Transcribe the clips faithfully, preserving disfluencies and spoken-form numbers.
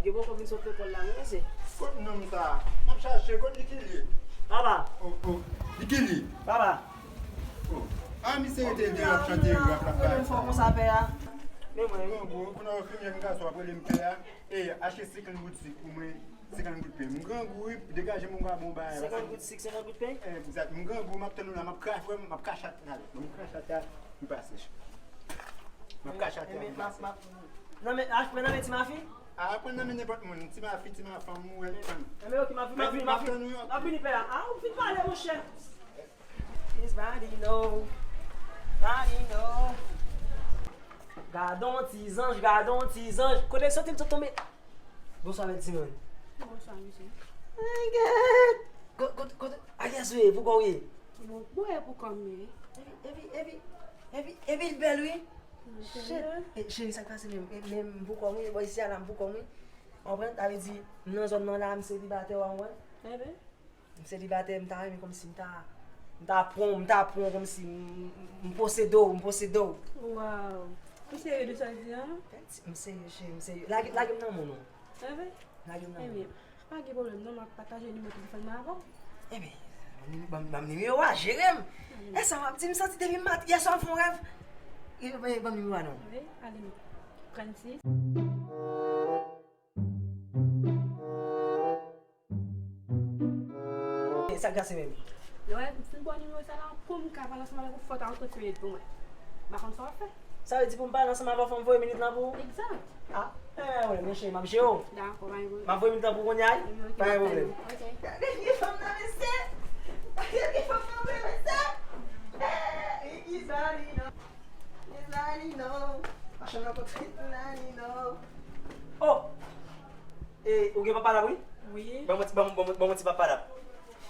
Yo poko vin sot lekòl la, wi, mesye. Kot nonm sa a? M ap chache, kot li ki li? Papa. Oh, oh. Li ki li? Papa. Oh. Ah, misye rete de ap chante rap la. Mwen menm fò konsa pè a. Men mwen. Bon, bon, pou nan fini yon gason ap rele m pè a. E, achte senkant goud sik pou mwen, senkant goud pen. M grangou, wi, degaje m, m va bon bagay la. Senkant goud sik, senkant goud pen? Egzat. M grangou, m ap tann ou la, m ap ka-, frè m, m ap kachat talè. M kachat la, m pase. M ap kachat la, m pase. Nan men, ah, pran nan men ti mafi? Ah, pran nan men nenpòt moun. Ti mafi, ti mafanm, ou wè, tann. Enben, ok, m ap vini, m ap vini, m ap vini, m ap vini, pè a. Ah, ou fin pale, monchè. It's body, no. Body, no. Gadon ti zanj, gadon ti zanj. Kote l soti, l sot tonbe. Bonswa, bèl timoun. Bonswa, mesye. Ay, gèt. Kote, kote, kote, alyas ou ye, poukò ou ye? Bon, bon, e poukò m ye. Epi, epi, epi, epi, epi l bèl, wi. Shit. E, cheri, sa k pase menm? E, menm poukò m, wi, bò isi a la, m poukò m, wi. Konprann? Sa vle di, m nan zòn nan la, m selibatè, w konprann? Enben. M selibatè, m ta renmen kòmsi m ta, m ta pran w, m ta pran w kòmsi m, m, m posede w, m posede w. Waw. Ou serye de sa w di a? M serye, cheri, m serye. Lage, lage m nan men w non. Enben. Lage m nan men w. Enben, pa gen pwoblèm non, m ap pataje nimewo telefòn mwen avè w. Enben, ban m, ban m nimewo a, jere m. E sa w ap di, m santi depi mat-, yè swa m fè yon rèv. Ban m nimewo a non. Enben, ale non. Trannsis. E sa k pase menm? Lè w fin ba w nimewo sa la, pou m ka pale ansanm avèk ou, fò w ta antre trannsis minit pou mwen. M pa konn sa w ap fè. Sa vle di pou m pale ansanm avè w, fò m voye minit lan pou ou? Egzat. Ah, pa gen pwoblèm, monchè, m ap jere w. Dakò, pa gen pwoblèm. M ap voye minit lan pou w kounye a, wi? Pa gen pwoblèm. Ok. Gade vye fanm nan, mesye! Gade vye fanm nan, vre, mesye! Hey, Ricky Zalino. Ricky Zalino. Machann nan kontre Zalino. Oh! E, ou gen papa la, wi? Wi. Ban mwen ti, ban mwen, ban mwen, ban mwen ti papa la.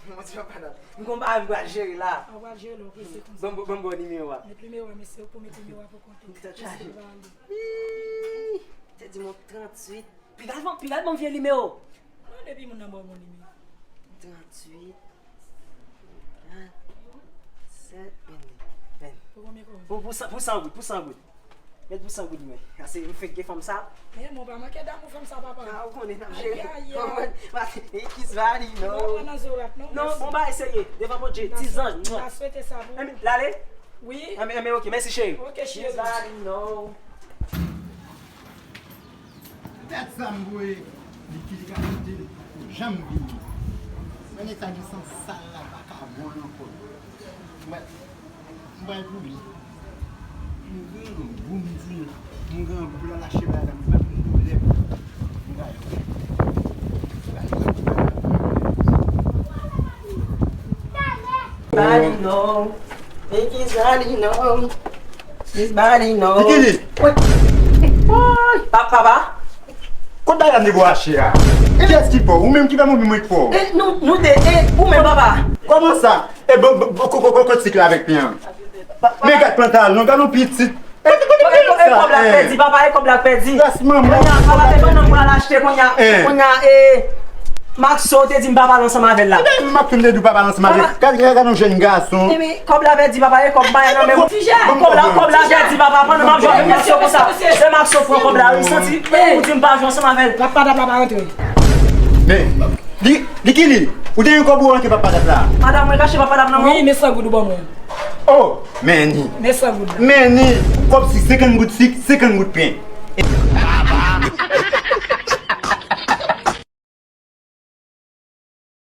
Ban mwen ti papa la. M gon bagay m pral jere la. A, w pral jere l, ok, se konsa. Ban m, ban m ba w nimewo a. Met nimewo a, mesye, ou pou met nimewo a pou kont ou. M te chaje. Ih, te di m yon tranntuit. Piga l ban, piga l ban m vye nimewo. Non, depi moun nan ba w bon nimewo. Tranntuit. Sèt, vennde, vennde. Pou konbyen kòb? Pou, pou san, pou san goud, pou san goud. Met pou san goud mwen. Ase, m fenk gen fanm sa. Men, mwen pa manke damou fanm sa, papa. Ah, ou konnen n ap jere. Ay, ay, ay. Ricky Zalino. Non, pa nan zo rap, non. Non, bon bagay serye. Devan Bondye, ti zanj, mwen. M ta swete sa pou ou. Enben, l ale? Wi. Enben, enben, ok, mèsi, cheri. Ok, cheri. Ricky Zalino. Tèt sa m voye, li ki li ka kite li poko janm vini. Men nèg sa gen san sal la, vakabon ankò. M bay, m bay pou li. M gen yon gou m di, m gen yon gou pou l al achte bagay la, m pa gen pwoblèm. M bay. Body no. Make it body no. This body no. Kikili. Woy. Woy. Pa, papa. Kot bagay la m te ba w achte a? Kiyès ki fè w? Ou menm ki fè m oubyen mwen ki fè w? E, nou, nou de, e, ou menm, papa. Kòman sa? E, bon, bon, bon, ko-, ko-, ko-, kot sik la avèk pen an? Men gad pantalon, gad yon pitit. E, e, e, e, kòb la pèdi, papa, e kòb la pèdi. Kounye a, papa, te ban nan pral achte, kounye a, kounye a, e, Maxo te di m pa pale ansanm avè l la. Ebyen, Maxo m te di w pa pale ansanm avè l. Gad, gad, gad yon jèn gason. Ebyen, kòb la pèdi, papa, e kòb bay nan men w. Kòb la, kòb la pèdi, papa, pandan m ap jwe avèk Maxo konsa. Se Maxo pran kòb la, wi, santi, ou di m pa jwe ansanm avè l. Papa, papa, pa rantre. Men, li, li ki li? Ou te gen kòb ou rantre papa dat la? Madanm mwen kache papa dat nan men w. Wi, men san goud ou ban mwen. Oh, men ni. Men san goud la. Men ni. Kòb sik, senkant goud sik, senkant goud pen.